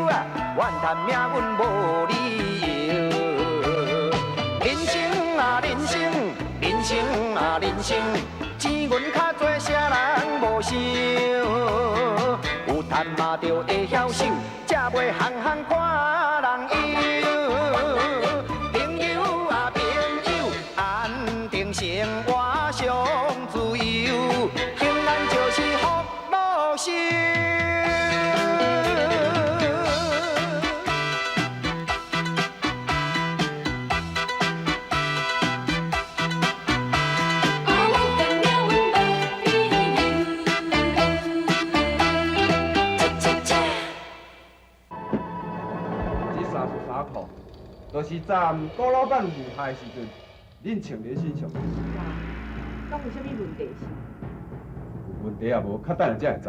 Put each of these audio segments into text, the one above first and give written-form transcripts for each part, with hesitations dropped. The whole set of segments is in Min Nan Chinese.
啊，怨叹命运无理由。人生啊人生，人生啊人生，钱银較濟，啥人無想？有趁嘛就會曉守，才袂項項看人憂。朋友啊朋友，安定生活上自由，平安就是福祿壽。這三束衫褲，就是昨暗郭老板遇害的時陣，恁穿佇身上。是啊，敢有啥物問題是？有問題也無，較等下才會知。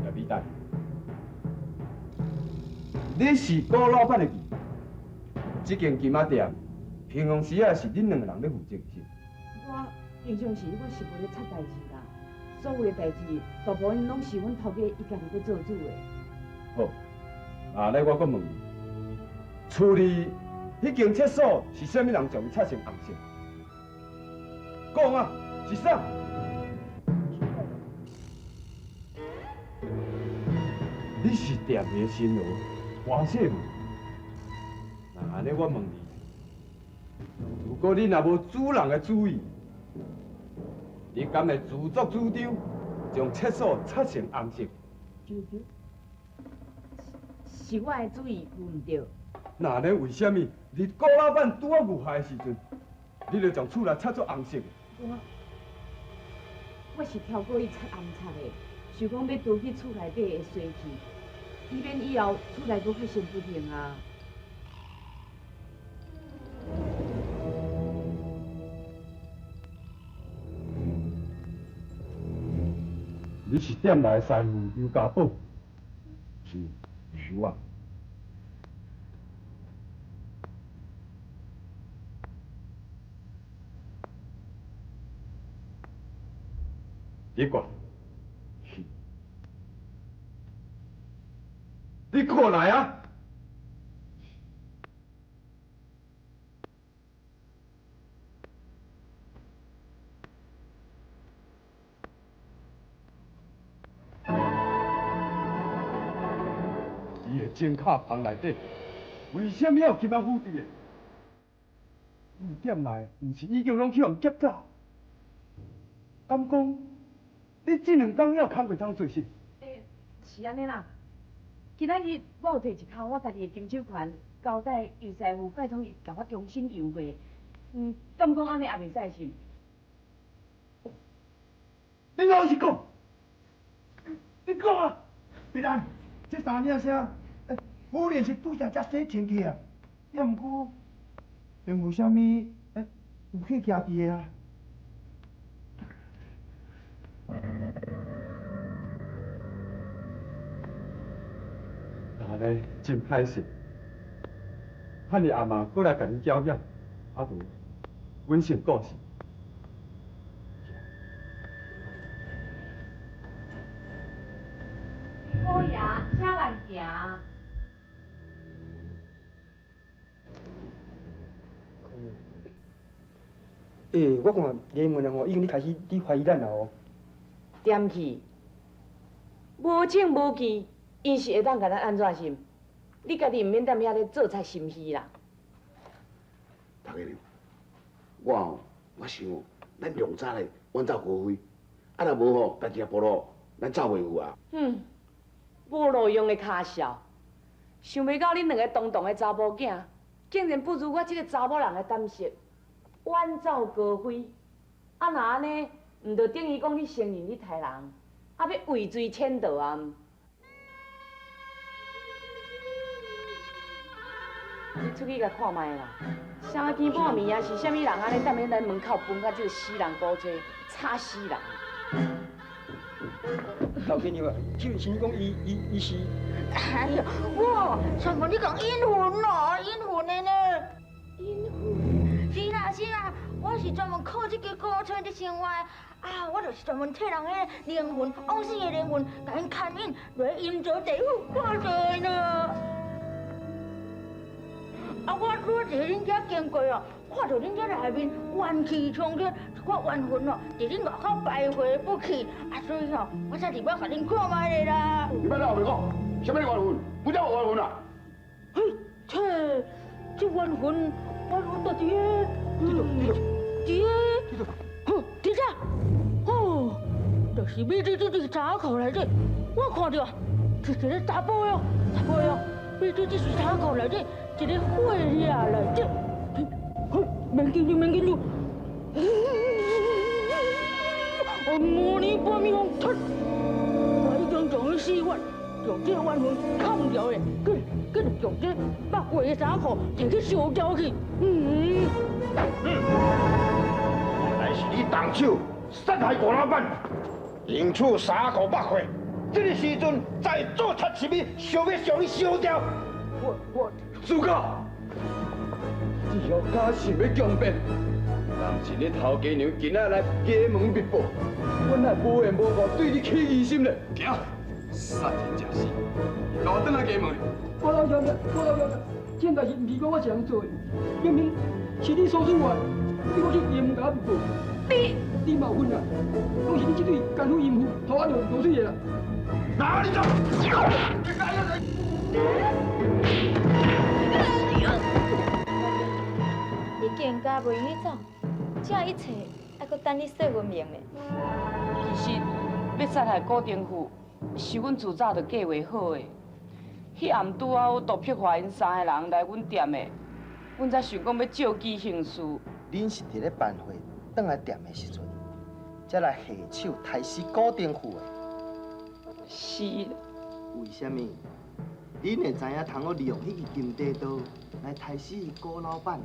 葉美丹，你是郭老板的義，這間金仔店平常時啊是恁兩個人咧負責是？我平常時我是無咧插代誌啦，所有的代誌大部分攏是阮頭家伊家己咧做主的。好，啊，來我閣問你，厝裡彼間廁所是啥物人將伊擦成紅色？講啊，是啥？你是店的新郎，黃世文。那按呢，我問你，如果你若無主人的主意，你敢會自作主張將廁所擦成紅色？是我的主意有毋對？那按呢，為啥物佇郭老闆拄仔遇害的時陣，你就將厝內擦做紅色的？我是超過伊擦紅擦的，想講欲除去厝內底的衰氣，以免以後厝內閣發生不幸啊。你是店內的師傅劉家寶，是，是我。你過，你過來啊！伊的前卡房內底，為啥物有金仔斧佇的？你店內毋是已經攏去予人劫走？敢講你這兩工了工課通做事？欸，是按呢啦。今仔日我有提一空我家己的金手環交代尤師傅，拜託伊共我重新油過。敢講按呢也袂使是？你老實講，你講啊！別人，這三領衫，欸，夫人是拄才才洗清氣啊，也毋過，並無啥物，欸，有去徛佇的啊。那呢，真歹勢，漢你阿媽過來共恁攪擾，啊無，阮先過身。好爺，請慢行。欸，我看衙門人吼已經咧開始咧懷疑咱了哦。踮去，無證無據，𪜶是會當共咱按怎是？你家己毋免踮遐咧做賊心虛啦。頭家娘，我吼，我想哦，咱量早咧遠走高飛，啊若無吼，代誌也暴露，咱走袂有啊。哼，無路用的跤數，想袂到恁兩个堂堂的查埔囝，竟然不如我這个查某人的膽識，遠走高飛。啊若按呢，毋就等於講你承認你刣人，啊欲畏罪潛逃啊？你出去共看覓啦！三更半暝啊，是啥物人按呢踮咧咱門口分甲這个死人古锥，吵死人！頭家娘啊，這位先講伊是。哎呀，哇！上次你講陰魂哦，陰魂的呢？陰魂？是啦是啦，我我是专门靠這个古村伫生活的，啊，我就是专门替人彼个灵魂，往死的灵魂，共𪜶牵引落阴曹地府看的呢。啊，我拄伫恁遮经过哦，看著恁遮内面怨气冲天，一寡冤魂哦，伫恁外口徘徊不去，啊，所以吼，我才入来共恁看覓咧啦。你莫老白讲，啥物冤魂？不叫冤魂啊！嘿，切，這冤魂，冤魂就佇个，佇个，吼，佇遮，吼，就是美女這支衫褲內底，我看著是一个查埔的哦，查埔的哦，美女這支衫褲內底一个火粒內底，嘿，免緊張，免緊張，阿摩尼波米吽，我已經將伊死法，將這個冤魂砍掉的，緊緊將這百過的衫褲摕去燒掉去。嗯。原來是你動手殺害郭老闆，用處衫褲百貨，這個時陣再做賊是物，想欲將伊燒掉。我主教，這曉敢想欲強辯，若毋是你頭家娘今仔來家門密報，我哪會無緣無故對你起疑心呢？行，殺人食死，共我轉來家門。我老爺爺，我老爺爺，這代誌毋是講我一人做的，明明是你唆使我的，你閣去衙門共我密報，你嘛有份啊？攏是你這對奸夫淫婦偷我落落水的啦！哪裡走？你更加袂用去走，這一切還閣等你說分明呢。其實欲殺害顧定富，是阮自早就計劃好的。彼暗拄仔有杜碧華𪜶三個人來阮店的，阮才想講欲照機行事。恁是佇咧辦會轉來店的時陣，才來下手刣死顧定富的。是。為啥物？恁會知影通好利用彼支金塊刀來刣死顧老闆，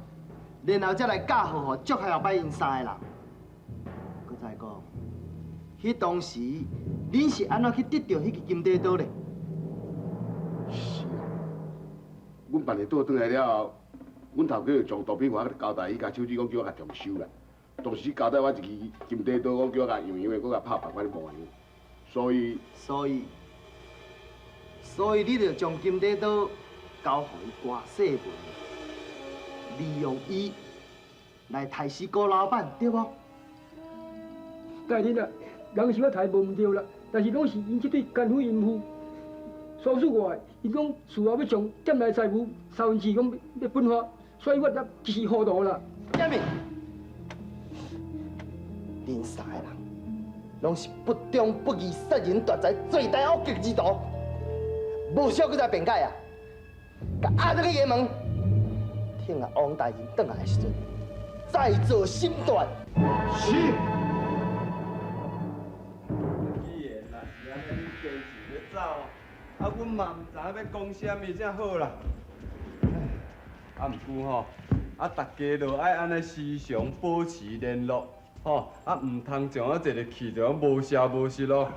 然後才來教予予祝後擺𪜶三個人？閣再講，彼當時恁是按怎去得著彼支金塊刀咧？是啊，阮辦會倒轉來了後，阮頭家就將杜碧華交代伊，共手指講叫我共重修啦。當時交代我一支金塊刀，講叫我共用用的，閣共拍別款模樣。所以，所以你就將金塊刀交予伊郭世文，利用伊來刣死郭老闆，對無？大人啊，人是我刣無毋對啦，但是攏是𪜶這對奸夫淫婦唆使我的，伊講事後欲將店內財物三分之二講欲分發，所以我才一時糊塗啦。啥物？恁三個人攏是不忠不義、殺人奪財、罪大惡極之徒，無需閣再辯解啊！共押轉去衙門，聽下王大人轉來的時陣，再做審斷。是。既然若是按呢，恁堅持欲走，啊，阮嘛毋知影欲講啥物才好啦。啊，毋過吼，啊，大家著愛按呢時常保持聯絡，吼，啊，毋通將啊一个去就無消無息咯。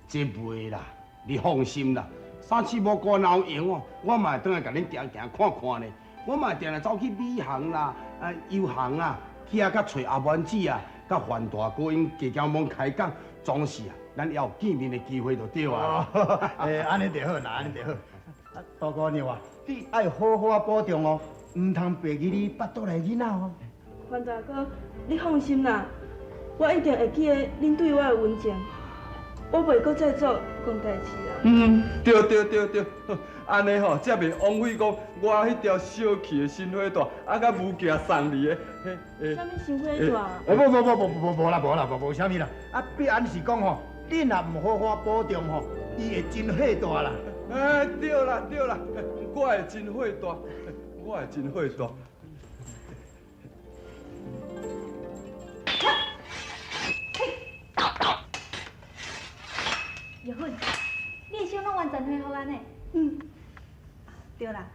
這袂啦，你放心啦，三次無顧若有閒哦，我嘛會轉來共恁行行看看呢。我嘛會定定走去米行啦、啊油行啊，去遐佮揣阿丸子啊，佮范大哥𪜶加減罔開講，總是啊，咱也有見面的機會就對啊。欸，按呢就好啦，按呢就好。啊，大姑娘啊，你愛好好啊保重哦，毋通白記你腹肚內囡仔哦。范大哥，你放心啦，我一定會記得恁對我的恩情，我袂閣再做戇代誌啦。嗯，對對對對，按呢吼，才袂枉費講我彼條小氣的新火帶，啊，佮無寄送你的。啥物新火帶？哦，無無無無無無啦，無啦，無無啥物啦。啊，必安是講吼，恁若毋好好保重吼，伊會真火大啦。哎，對啦對啦，我會真火大，我會真火大。玉芬，你的伤攏完全恢復按呢？嗯，對啦，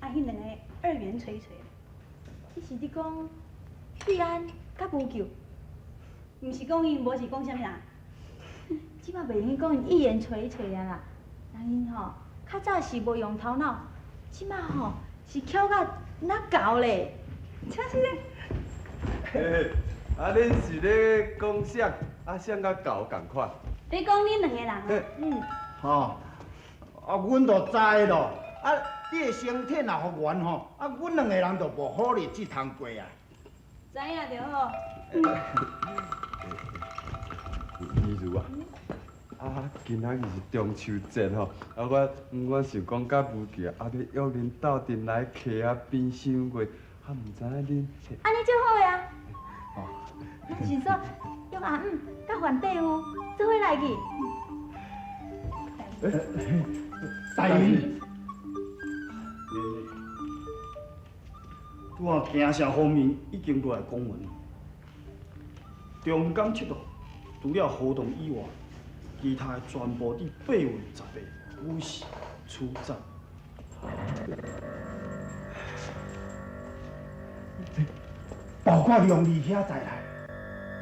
啊，彼兩個二元錘錘，你是咧講玉安佮無救？毋是講𪜶，無是講啥物人？這馬袂用講𪜶一言錘錘啊啦，人𪜶吼較早是無用頭腦，這馬吼是巧甲若猴咧。真是咧。啊，恁是咧讲啥？啊，啥佮狗仝款？咧讲恁两个人啊。嗯。吼，啊，阮就知咯。啊，你的身体若复原吼，啊，阮两个人就无好日子通过啊。知影就好。美如啊，啊，今仔日是中秋节吼，啊，我想讲佮无记啊，欲约恁斗阵来溪仔边赏月，啊，毋知影恁。按呢足好的啊。哦。是说约阿姆佮范大夫做伙来去。大人。拄仔京城方面已经过来公文，中港七路除了河道以外，其他的全部伫8月10日午时出战。包括梁二兄在内。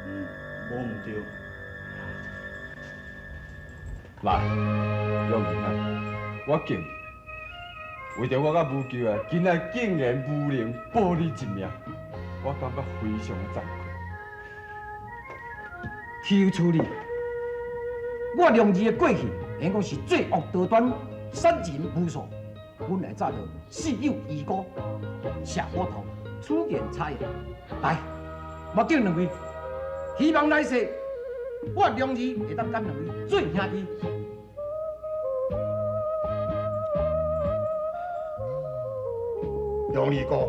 嗯，无毋对。来，梁二兄，我敬你。为著我佮无求啊，今仔竟然无能保你一命，我感觉非常的惭愧。岂有此理！我梁二的过去，会讲是罪恶多端，杀人无数。本来早就死有余辜，下我头，此言差矣。来，我敬两位，希望来世我梁二会当佮两位做兄弟。梁二哥，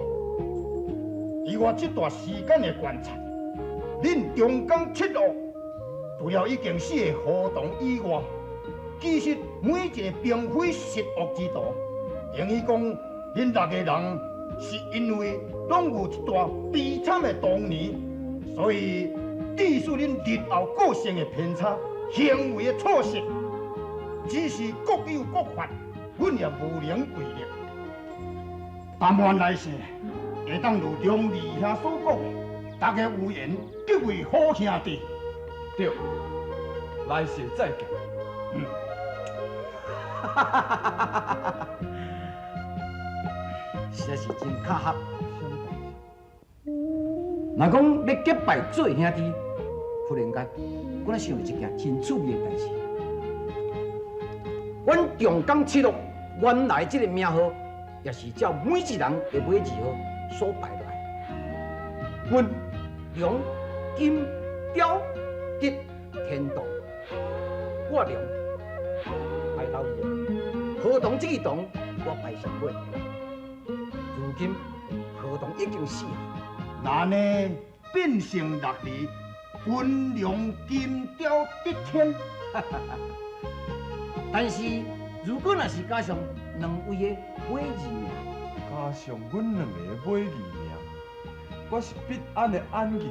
以我这段时间的观察，恁中港七恶除了已经死的河童以外，其实每一个并非十恶之徒，等于讲恁六个人是因为拢有一段悲惨的童年，所以致使恁日后个性的偏差、行为的错失，只是各有各法，阮也无能为力。但愿来世会当如梁二兄所讲，大家有缘结为好兄弟。对，来世再见。嗯。实在是真巧合。若讲欲结拜做兄弟，忽然间，我来想到一件真趣味的代志。阮中港七路原来这个名号，也是照每一人的尾字号所排落来。阮梁金雕德天道，我梁排头二，河童这个童我排上尾。如今河童已经死啊，那呢变成六字，军梁金雕德天。但是如果若是加上两位的尾字名，加上阮两个的尾字名，我是必安的安字，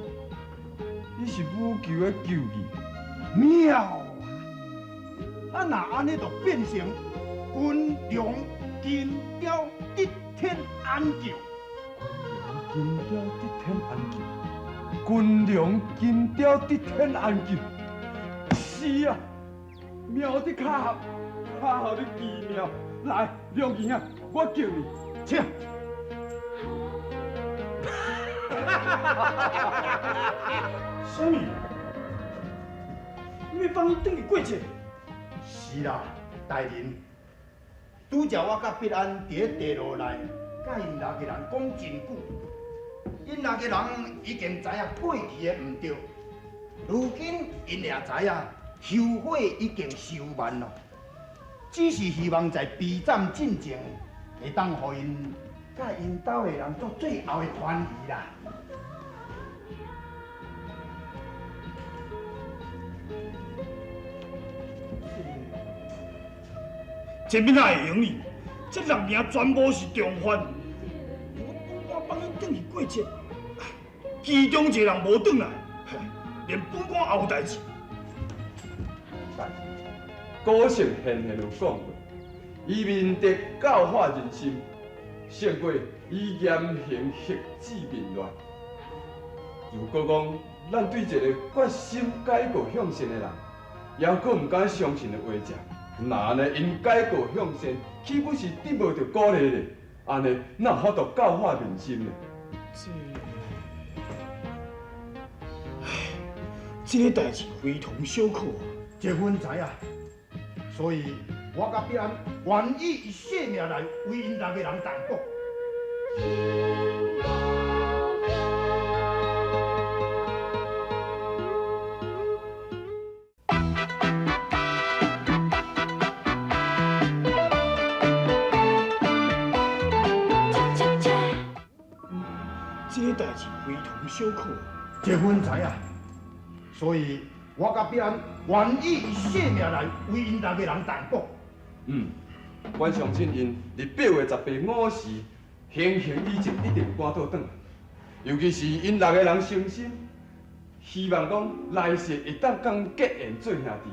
你是武球的球字，妙啊！啊，若按呢就变成军梁金雕德天安球。军梁金雕德天安球，军梁金雕德天安球，是啊，妙得巧合，巧合得奇妙。来，梁二兄，我敬你，请。啥物？你欲放伊转去过节？是啦，大人。拄才我佮必安伫咧地牢内，佮𪜶六个人讲真久，𪜶六个人已经知影过去的毋对，如今𪜶也知影后悔已经收慢咯，只是希望在悲惨进前，会当予𪜶佮𪜶兜的人做最后的团圆啦。这面哪会用哩？这六名全部是重犯，我本官放𪜶转去过节，其中一个人无转来，连本官也有代志。但是古圣贤贤有讲过，以明德教化人心，胜过以严刑辖制民乱。如果讲咱对一个决心改过向善的人，犹阁毋敢相信的话者，那按呢，𪜶改过向善，岂不是得无著鼓励咧？按呢，哪有法度教化民心呢？这，這个代志非同小可啊！這阮知影，所以我佮必安願意以性命來為𪜶六个人擔保。這个代志非同小可，這阮知影，所以我佮必安願意以性命來為𪜶六个人擔保。嗯，阮相信𪜶佇8月18午時行刑以前一定會趕倒轉來，尤其是𪜶六个人誠心，希望講來世會當共結緣做兄弟。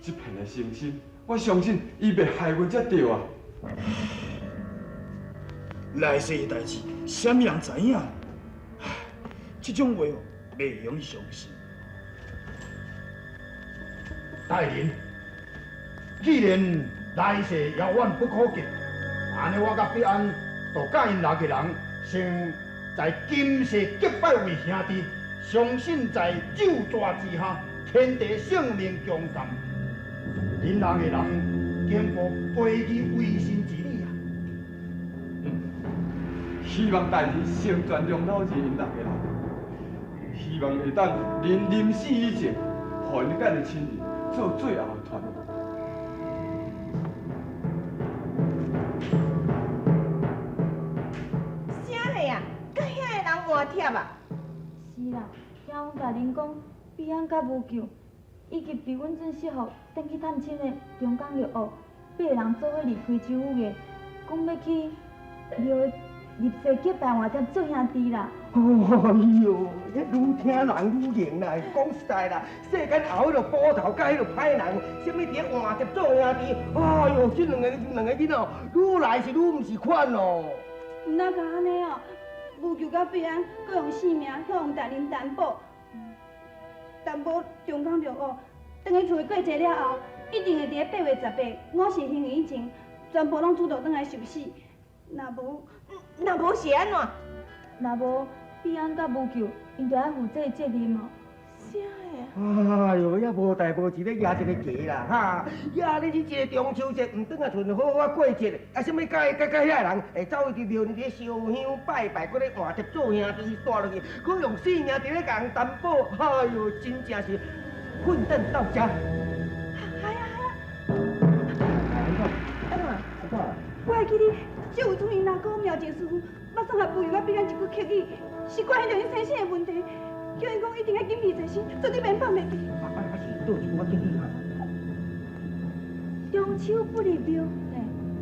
這片的誠心，我相信伊袂害阮才對啊。來世的代志，啥物人知影？這種話哦，袂用相信。大人，既然來世遙遠不可及，按呢我佮必安就佮𪜶六個人先在今世結拜為兄弟，相信在咒詛之下，天地性命共擔。恁六個人經過背義為神之禮啊！希望大人成全梁老二𪜶六個人，希望會當恁臨死以前，予𪜶佮的親人做最後的團圓。啥咧啊？佮遐个人换帖啊？是啦，听阮大人讲，比安佮无救，以及伫阮准适合转去探亲的中港六屋，八个人做伙离开州府的，讲欲去庙的入世结拜换帖做兄弟啦。哎哟，这愈听人愈灵啦！讲实在啦，世间后彼个捕头佮彼个歹人，啥物伫咧换帖做兄弟？哎哟，这两个囡仔，愈来是愈毋是款哦。毋若敢按呢哦，无救佮必安，阁用性命向大人担保，担保中港六屋，转去厝过节了后，一定会伫咧8月18午时行以前，全部拢主动转来受死。若无是按怎？若无，必安佮无救，𪜶就爱负这个责任哦。啥个？哎哟，也无代无志咧举一个旗啦，哈！呀，你这一个中秋节毋转来厝好好仔过节，啊，啥物佮遐个人会走去庙里咧烧香拜拜，阁咧换帖做兄弟煞落去，阁用性命伫咧共人担保，哎哟，真正是混蛋到家！系啊系啊。安怎？我会记得这位主任阿哥苗静师傅，捌送予无救佮必安一句客语，是关于𪜶生死的问题。叫𪜶讲一定爱紧密在身，绝对免放袂记。啊，是佗一句我建议啊？中秋不入庙，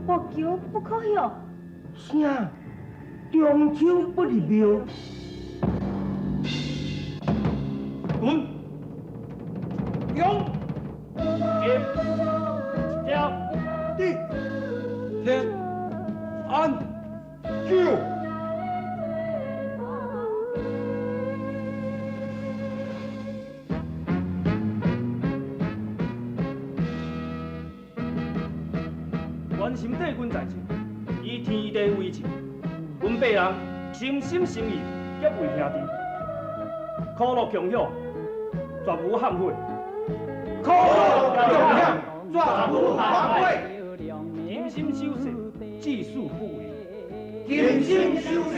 木桥不可歇。啥？中秋不入庙？滚！勇！金！条！地！天！安！九！关心帝君在前，以天地为证，阮八人诚心诚意结为兄弟，苦乐共享，绝无反悔。苦乐共享，绝无反悔。金心守誓，至死不渝。金心守誓，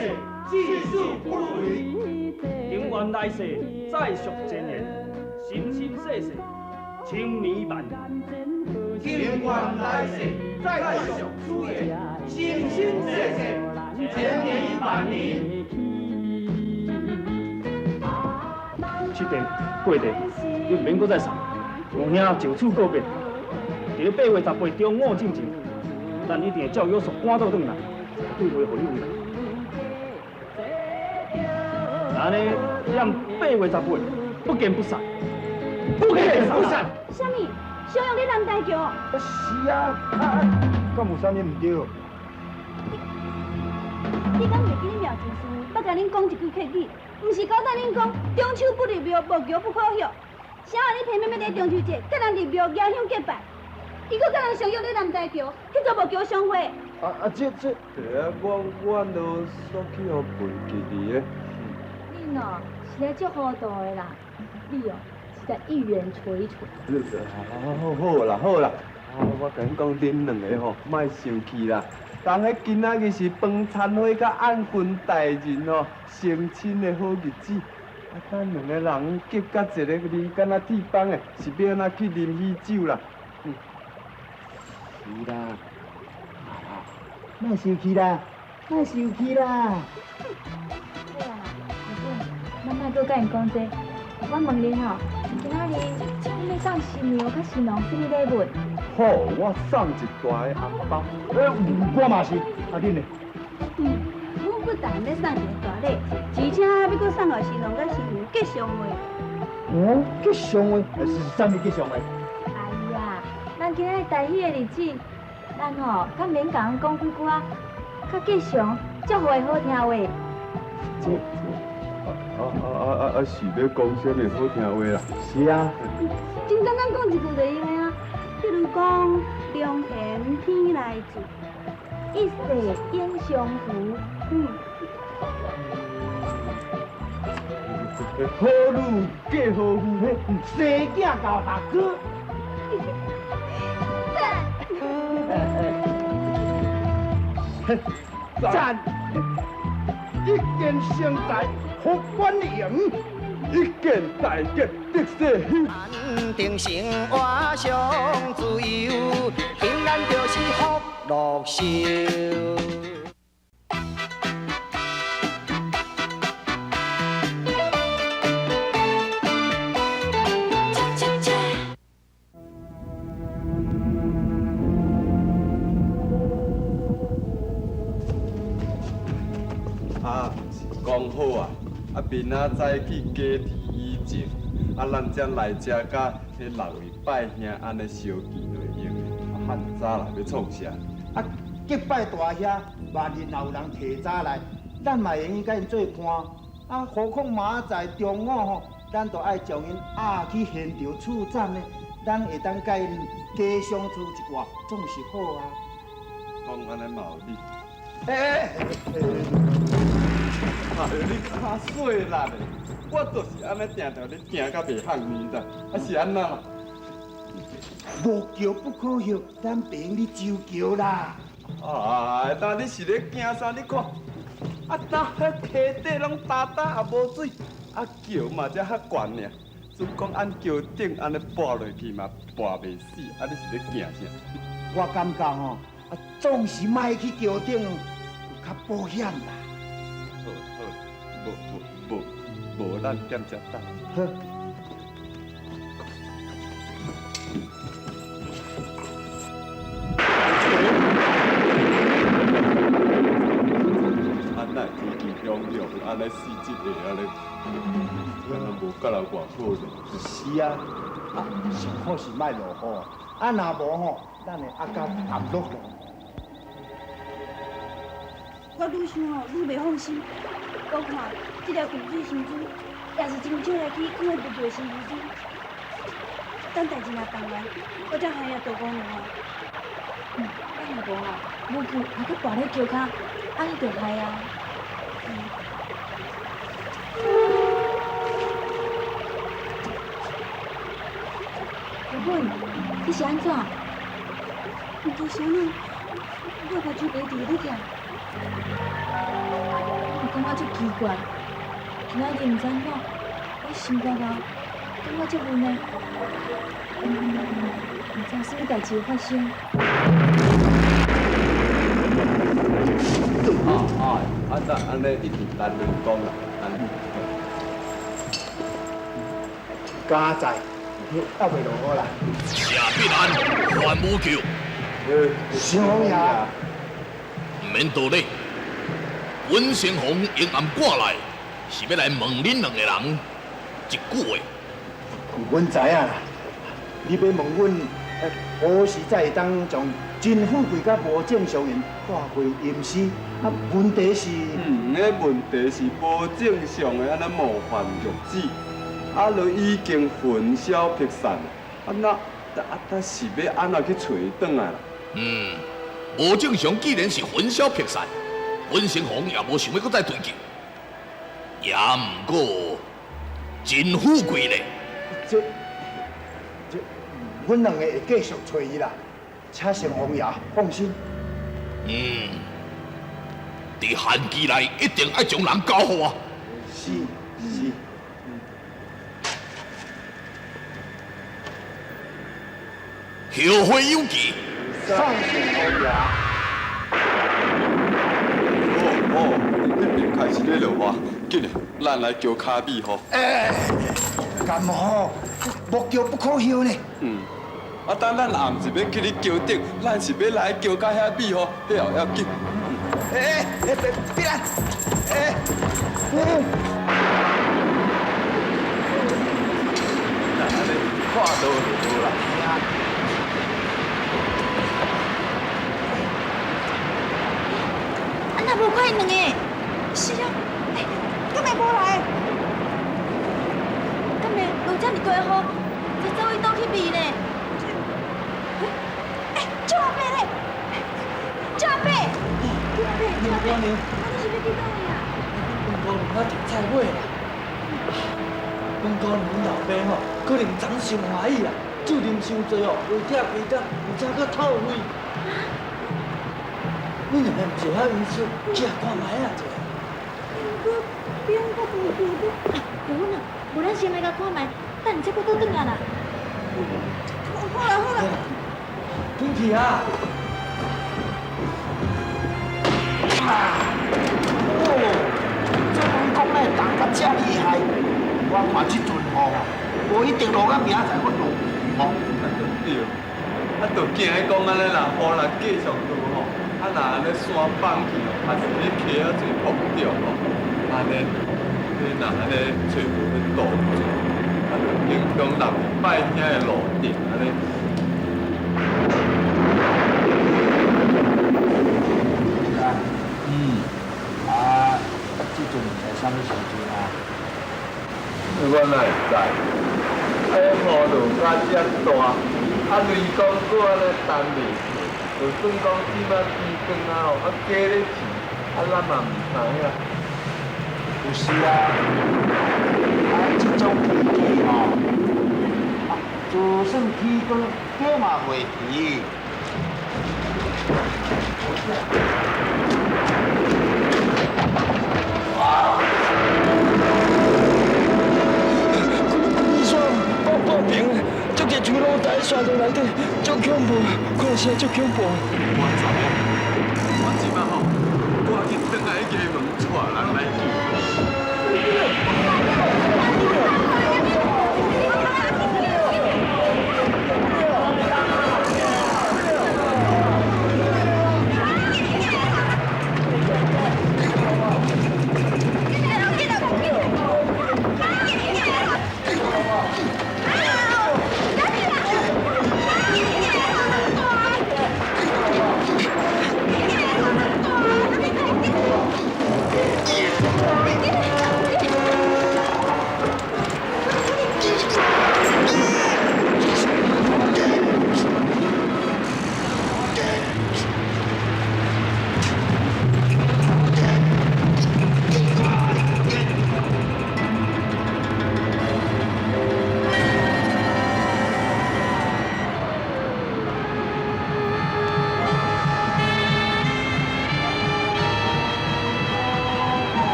至死不渝。情愿来世再续前缘，生生世世千年万年。情愿来世再续此缘，生生世世千年万年。七弟、八弟，你毋免阁再送，两兄就此告别。伫咧8月18中午进前，咱一定会照约束赶倒转来，绝对袂予你为难。按呢，咱8月18不见不散，不见不散。啥物？相约咧南大桥？是啊，敢有啥物毋对？你敢袂记你苗静师捌共恁讲一句客语？毋是交代恁讲中秋不入庙，木桥不可歇。啥人你偏偏欲伫中秋节，佮人入庙举香结拜？伊阁佮人相约咧南大桥去做木桥相会。啊，这对啊，我都煞去予背记哩的。你若哦，实在足糊涂的啦，你哦，实在一圆捶捶。好好啦好啦，我共你讲，恁两个吼，莫生气啦。当彼今仔日是饭餐会佮按军大人吼成亲的好日子，啊，咱两个人急甲一个面敢若铁板的，是欲按怎去啉喜酒啦？是啦，莫生气啦，莫生气啦。好啊，阿本，咱莫阁佮𪜶讲这。我问恁吼，今仔日恁欲送新娘佮新郎啥物礼物？好，我送一大个红包。欸，我嘛是，啊恁呢？阮不但欲送一个大礼，而且欲阁送予新郎佮新娘吉祥话。哦，吉祥话是啥物吉祥话？哎呀，咱今仔日大喜的日子，咱吼较免共人讲几句仔，较吉祥、祝福的好听话。这啊，是欲讲啥物好听话啦？是啊。真简单讲一句就用的啊，比如讲良缘天来助，一世永相扶。嗯。好女嫁好夫，生囝交大哥。赞！赞！一见成财福满盈，一见大吉得势喜。安定生活上自由，平安就是福禄寿。啊，毋是讲好啊，啊明仔载去家提以前，啊咱才来遮佮彼六位拜兄按呢相见就会用的。啊，汉早啦，欲创啥？啊，结拜大兄，万一若有人提早来，咱嘛会用共𪜶做伴。啊，何况明仔载中午吼，咱就爱将𪜶押去现场处斩呢。咱会当佮𪜶加相处一寡，总是好啊。讲按呢嘛有理。欸欸欸！哎呦，你较细力的，我就是按呢定定咧行到袂向呢，知？啊是按怎啦？无桥不可歇，咱袂用咧周桥啦。啊，但你是咧惊啥？你看，啊，呾彼溪底拢焦焦也无水，啊桥嘛才较悬尔。阵讲按桥顶按呢跋落去嘛，跋袂死。啊，你是咧惊啥？我感觉吼，啊总是莫去桥顶，有较保险啦。好，好，无无无无，咱踮遮等。好。啊，哪会天气雄雄，按呢四这个按呢，敢若无佮人偌好呢？是啊，啊上好是莫落雨，啊若无吼，咱会压到沉落落。我愈想吼，愈袂放心。我看这条近水身躯，也是真少来去囥喺无救的身躯顶。等代志若办完，我才喊遐杜姑娘啊。啊若无吼，无救也阁跋咧桥跤，按呢就害啊。阿本，你是按怎？毋知啥物，我目睭白直咧疼。我感觉足奇怪，今仔日毋知按怎，我心肝肝感觉足闷的，毋知啥物代志发生。啊，咱按呢一直等恁讲啦，按呢。佳哉，犹未落雨啦。谢必安，范无救。相爷。毋免多礼，阮先锋迎暗赶来，是欲来问恁两个人一句话。阮知影啦，你欲问阮，何时才会当将真富贵佮无正常人带回阴司？啊，问题是，彼问题是无正常的按呢冒犯玉子，啊，都已经魂消魄散，啊那啊，咱是欲按怎去揣伊转来啦？无正常既然是魂消魄散，阮先锋也无想欲阁再追究。也毋过真富贵咧。这这，阮两个会继续揣伊啦，请城隍爷放心。嗯，伫限期内一定爱将人交予我。是是。后会有期。送城隍爷。哦哦，那边开始咧落雨，紧嘞，咱来桥跤尾吼。欸，敢吼，无桥不可休呢。嗯，啊，等咱也毋是欲去你桥顶，咱是欲来桥跤遐比吼，彼后要紧。欸欸，别别来，欸，那按呢看到就好啦。啊，若无看𪜶两个？是啊，欸，敢会无来？敢会落遮尔大雨，才走去佗去避呢？欸，赵阿伯咧，赵阿伯，赵阿伯，赵阿伯，啊，你是欲去佗位啊？阮姑娘我食菜尾啦。阮姑娘阮老爸吼，可能昨伤欢喜啦，酒啉伤济哦，袂拆规工，而且阁透肺。恁两个毋是会晓医术，去遐看觅啊者。毋过变阁无救阁，对阮啊，无咱先来共看觅，等下才阁倒转来啦。好啦好啦，紧去啊！哦，这雷公呢，重甲遮厉害，我看这阵吼，无一定落到明仔载阁落雨吼。啊，就对，啊，就惊伊讲按呢啦，雨若继续落吼，啊，若按呢山崩去哦，还是咧溪仔济膨胀吼，按呢，你若按呢揣无彼路径，啊，就影响人去拜遐的路程按呢。嗯，啊，这阵是啥物时阵啊？我哪会知？啊，彼雨落甲遮大，啊，雷公阁按呢重袂过，就算讲这摆天光啊吼，啊假咧饲，啊咱嘛毋知影。有时啊，啊这种天气吼，啊就算天光，假嘛袂迟。山报平，足济树拢在山洞内底，足恐怖，看起来足恐怖。我知影，我这摆吼，赶紧转来衙门带人来救。欸，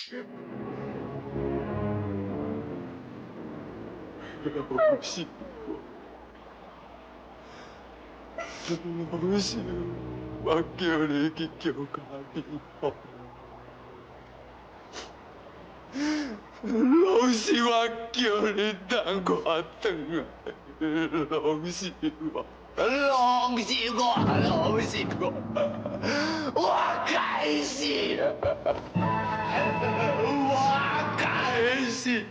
拢是我，拢是我叫你去叫咖啡吼，拢是我叫你等我转来，拢是我，拢是我，拢是我，我该死，我该死。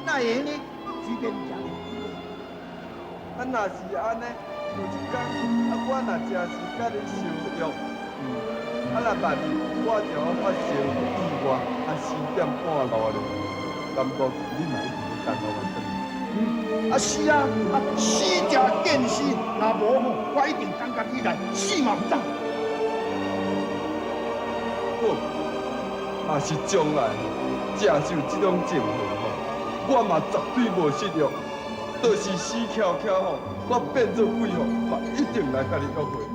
哪会呢？随便食。啊，若是按呢，有一工，啊，我若真是佮你相约，啊，若万一我就发生意外，啊，死踮半路咧，感觉你嘛一定要等我转来。啊是啊，啊死者见死，若无吼，我一定等家己来，死嘛毋走。好，若是将来真是有这种情形吼，我嘛绝对无失约，就是死翘翘吼，我变做鬼吼，嘛一定来佮你约会。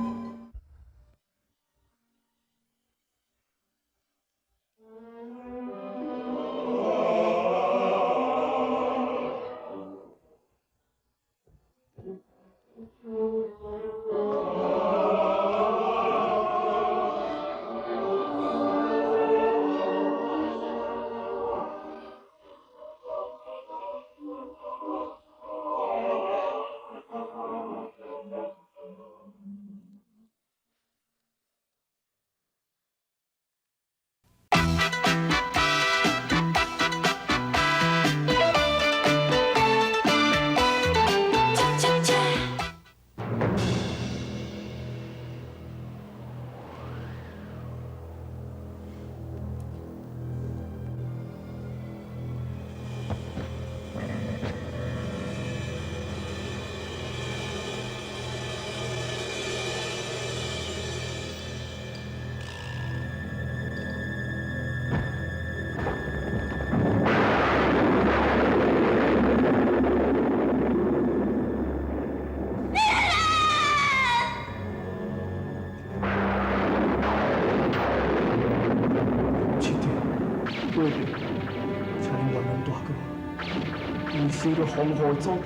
受著防護的阻。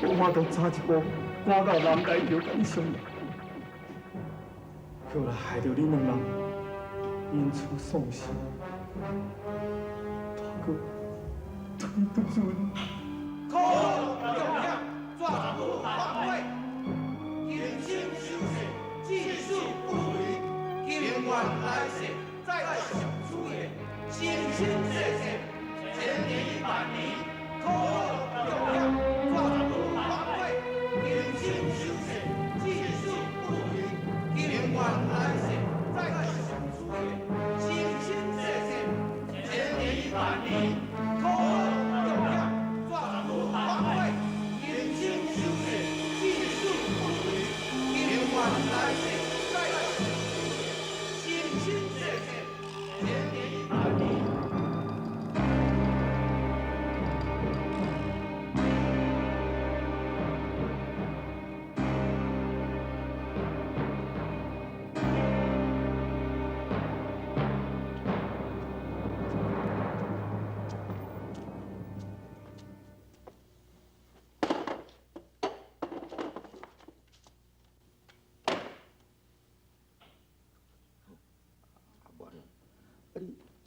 我法度早一步趕到南大橋，佮你相認，閣來害著恁兩人因此喪生，大哥，對不住你。可樂共享，全部反悔，人心修誓，至死不渝，情愿來世再上主言，生生世世，千年萬年，可樂共享，全部反悔，人心修誓，至死不渝，情願來世再上主言，生生世世，千年萬年，可樂共享，全部反悔，人心修誓，至死不渝，情願來世再上主言，生生世世，千年萬年。啊，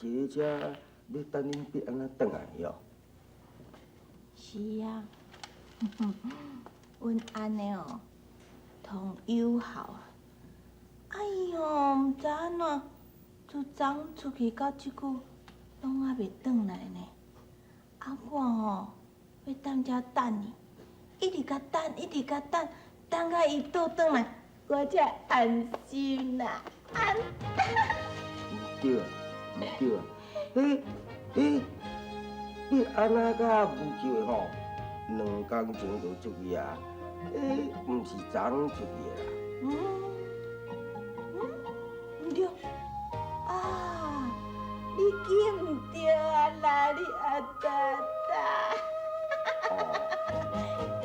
你坐咧遮欲等恁伯按怎转来哦？是啊，阮按呢哦，同友好啊。哎哟，毋知按怎，自昨昏出去到這久，攏猶未轉來呢。啊，我吼欲踮遮等伊，一直共等，一直共等，等到伊倒轉來，我才安心啦，安。毋對啊，毋對啊，彼彼按怎佮無救的吼，兩工前就出去啊，彼毋是昨昏出去的啦。毋對，啊，你記毋對啊啦，你阿達達。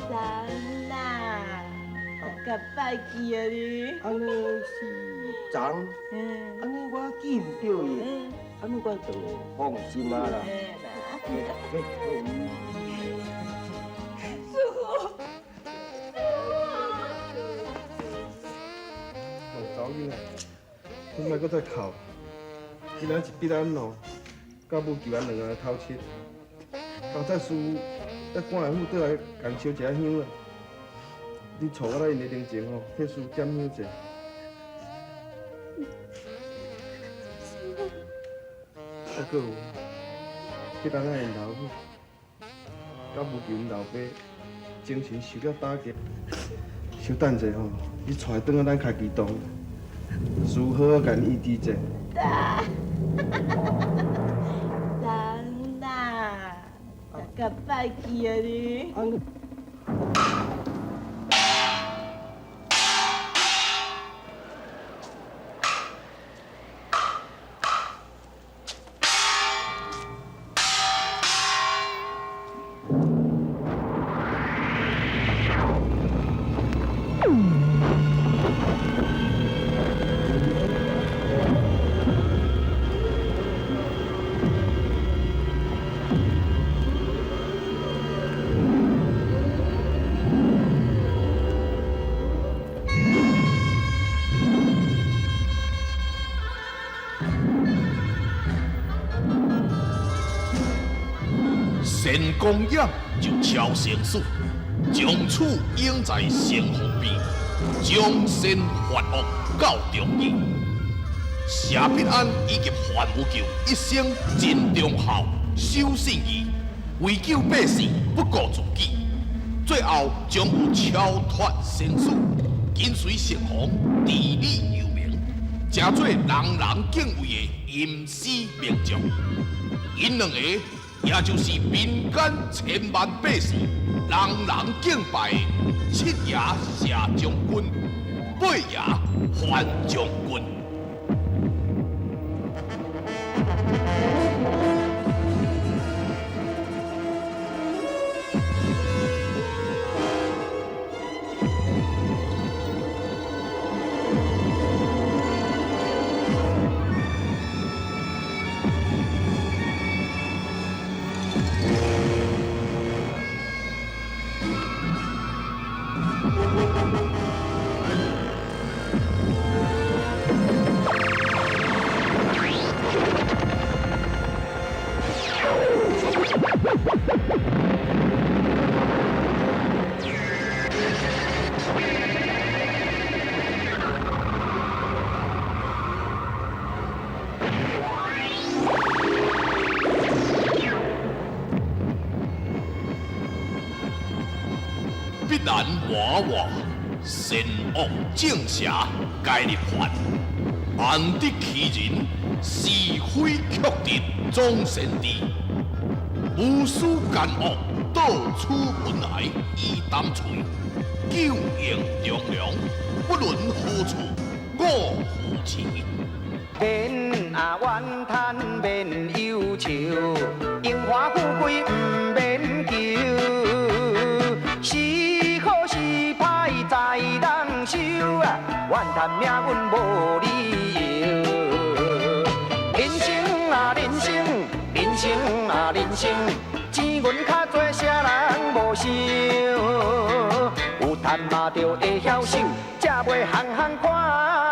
昨昏啦，較歹記啊你。按呢是昨昏，按呢我記毋對伊，按呢我就放心啊啦。師傅，哦，查某囡仔，你莫閣再哭。今仔是必安哦，佮武求安兩个來偷七，交再師要趕來府轉來共燒一下香啦。你帶我來𪜶的靈前吼，替師點香者。啊，閣有，彼当仔𪜶老母，佮武求𪜶老爸精神受了打擊。稍等者吼，你帶伊轉来咱開機堂，師好好共𪜶醫治者。人啦，較歹記啊你。神功仰就超生死，从此永在城隍边，将善罚恶到终极。谢必安以及范无救一生尽忠孝、守信义，为救百姓不顾自己，最後終有超脫生死，緊隨城隍治理幽冥，成做人人敬畏的陰司名將。𪜶兩個。也就是民間千萬百姓人人敬拜的七爺謝將軍、八爺范將軍。必然活活，善恶正邪皆入凡。安得欺人，是非曲直总善治。无私奸恶，到处文来以担喙。九应忠良，不论何处我扶持。免啊怨叹，免忧愁，荣华富贵毋免求。是好是歹在人手啊，怨叹命运无理由。人生啊人生，人生啊人生，钱银較濟，啥人無想？有趁嘛著會曉守，才袂項項看